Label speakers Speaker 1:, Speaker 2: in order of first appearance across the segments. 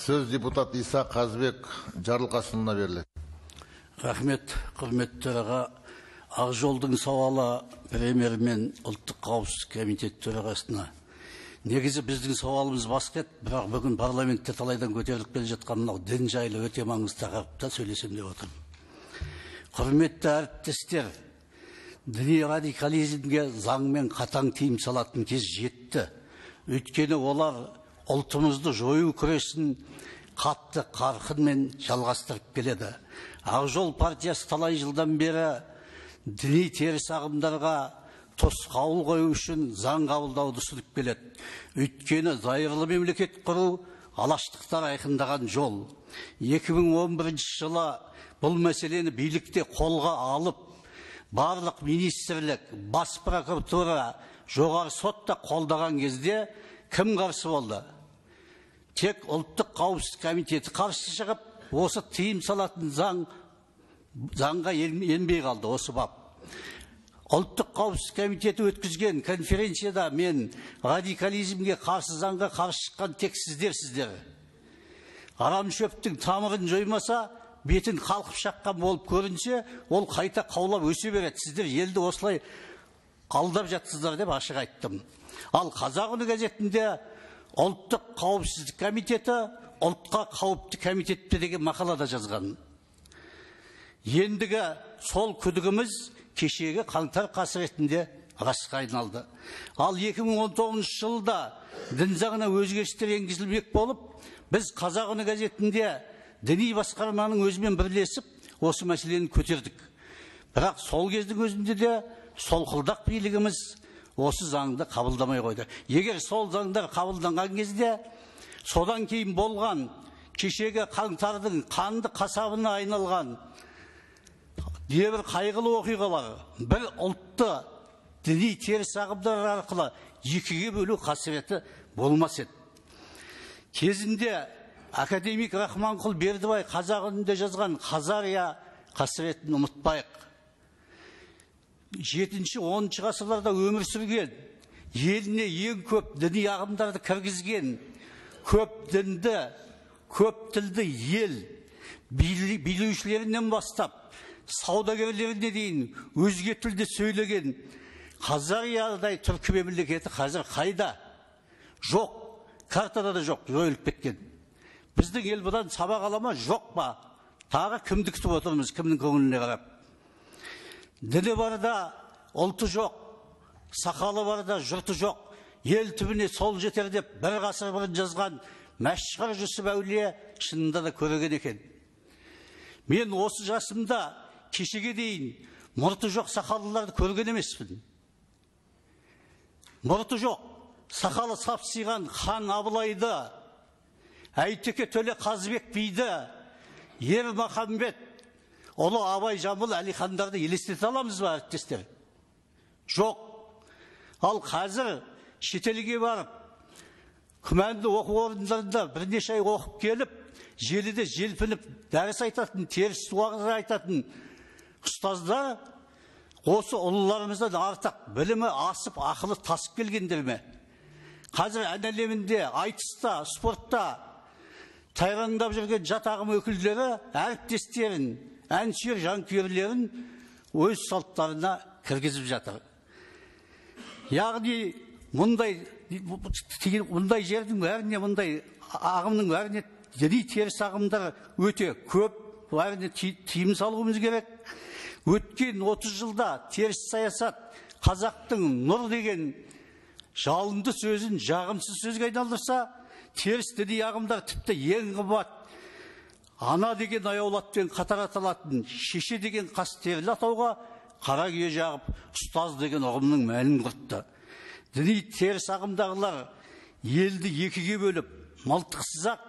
Speaker 1: Сөз депутат Иса Қазбек Жарылқасынұлына беріледі.
Speaker 2: Рахмет, құрметті төраға. Ақ жолдың сауалы премьер мен ұлттық қауіпсіздік комитеті төрағасына. Негізі біздің сауалымыз басқа еді, бірақ бүгін парламентте талайдан көтеріліп келе жатқан мынау дін жайлы өте маңызды тақырыпта сөйлесем деп отырмын. Құрметті әріптестер, діни радикализмге заңмен қатаң тыйым салатын кез жетті. Өйткені олар ұлтымызды жою күресін қатты қарқынмен жалғастырып келеді. Ақ жол партиясы талай жылдан бері діни теріс ағымдарға тосқауыл қою үшін заң қабылдауды ұсынып келеді. Өйткені зайырлы мемлекет құру алаштықтар айқындаған жол. 2011 жылы бұл мәселені билікте қолға алып, барлық министрлік, бас прокуратура, жоғары сот та қолдаған кезде кім қарсы болды? Тек ұлттық қауіпсіздік комитеті қарсы шығып, осы тыйым салатын заңға енбей қалды осы бап. Ұлттық қауіпсіздік комитеті өткізген конференцияда мен радикализмге қарсы заңға қарсы шыққан тек сіздерсіздер. Арам шөптің тамырын жоймаса, бетін қалқып шаққан болып көрінсе, ол қайта қаулап өсе береді. Сіздер елді осылай алдап жатсыздар деп ашық айттым. Ал Қазақ үні газетінде ұлттық қауіпсіздік комитеті ұлтқа қауіпті комитетте деген мақалада жазған. Ендігі сол күдігіміз кешегі қаңтар қасіретінде расқа айналды. Ал 2019 жылда дін заңына өзгерістер енгізілмек болып, біз Қазақ үні газетінде діни басқарманың өзімен бірлесіп осы мәселені көтердік. Бірақ сол кездің өзінде де солқылдақ билігіміз осы заңды қабылдамай қойды. Егер сол заңдар қабылданған кезде, содан кейін болған кешегі қаңтардың қанды қасабына айналған небір қайғылы оқиғалар бір ұлтты діни теріс ағымдар арқылы екіге бөлу қасіреті болмас еді. Кезінде академик Рахманқұл Бердібай Қазақ үнінде жазған Хазария қасіретін ұмытпайық. 7-10 ғасырларда өмір сүрген, еліне ең көп діни ағымдарды кіргізген, көп дінді, көп тілді ел билеушілерінен бастап саудагерлеріне дейін өзге тілде сөйлеген Хазариядай түркі мемлекеті қазір қайда? Жоқ, картада да жоқ, жойылып кеткен. Біздің ел бұдан сабақ ала ма, жоқ па? Тағы кімді күтіп отырмыз, кімнің көңіліне қарап? Діні бар да ұлты жоқ, сақалы бар да жұрты жоқ, ел түбіне сол жетер деп бір ғасыр бұрын жазған Мәшһүр Жүсіп әулие шынында да көреген екен. Мен осы жасымда кешеге дейін мұрты жоқ сақаллыларды көрген емеспін. Мұрты жоқ, сақалы сапсиған хан Абылайды, Әйтеке Төле Қазыбек биді, Ермаханбет, ұлы Абай, Жамбыл, Әлихандарды елестете аламыз ба, әріптестер? Жоқ. Ал қазір шетелге барып, күмәнді оқу орындарында бірнеше ай оқып келіп, желіде желпініп дәріс айтатын, теріс уағыз айтатын ұстаздар осы ұлыларымыздан артық білімі асып, ақылы тасып келгендер ме? Қазір ән әлемінде, айтыста, спортта тайраңдап жүрген жат ағым өкілдері әріптестерін, әнсүйер жанкүйерлерін өз салттарына кіргізіп жатыр. Яғни мұндай жердің бәріне, мұндай ағымның бәріне діни теріс ағымдар өте көп, бәріне тыйым салуымыз керек. Өткен 30 жылда теріс саясат қазақтың нұр деген жалынды сөзін жағымсыз сөзге айналдырса, теріс діни ағымдар тіпті ең қымбат ана деген аяулы атпен қатар аталатын шеше деген қастерлі атауға қара күйе жағып, ұстаз деген ұғымның мәнін құртты. Діни теріс ағымдағылар елді екіге бөліп, мылтықсыз-ақ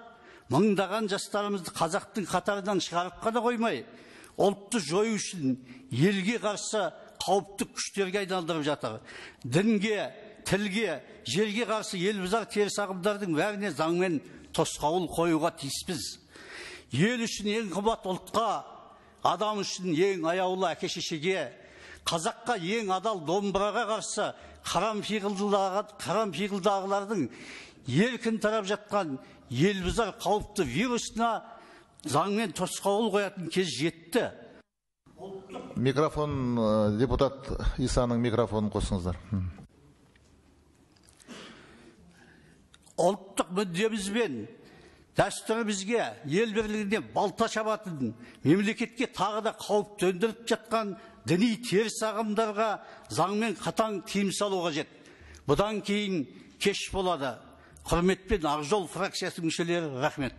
Speaker 2: мыңдаған жастарымызды қазақтың қатарынан шығарып қана қоймай, ұлтты жою үшін елге қарсы қауіпті күштерге айналдырып жатыр. Дінге, тілге, жерге қарсы ел бұзар теріс ағымдардың бәріне заңмен тосқауыл қоюға тиіспіз. Ел үшін ең қымбат ұлтқа, адам үшін ең аяулы әке шешеге, қазаққа ең адал домбыраға қарсы харам пиғылдағылардың еркін тарап жатқан ел бұзар қауіпті вирусына заңмен тосқауыл қоятын кез жетті.
Speaker 1: Микрофон, депутат Исаның микрофонын қосыңыздар.
Speaker 2: Ұлттық мүддеміз бен дәстүрімізге, ел бірлігіне балта шабатын, мемлекетке тағы да қауіп төндіріп жатқан діни теріс ағымдарға заңмен қатаң тыйым салу қажет. Бұдан кейін кеш болады. Құрметпен, Ақ жол фракциясының мүшелері, рахмет.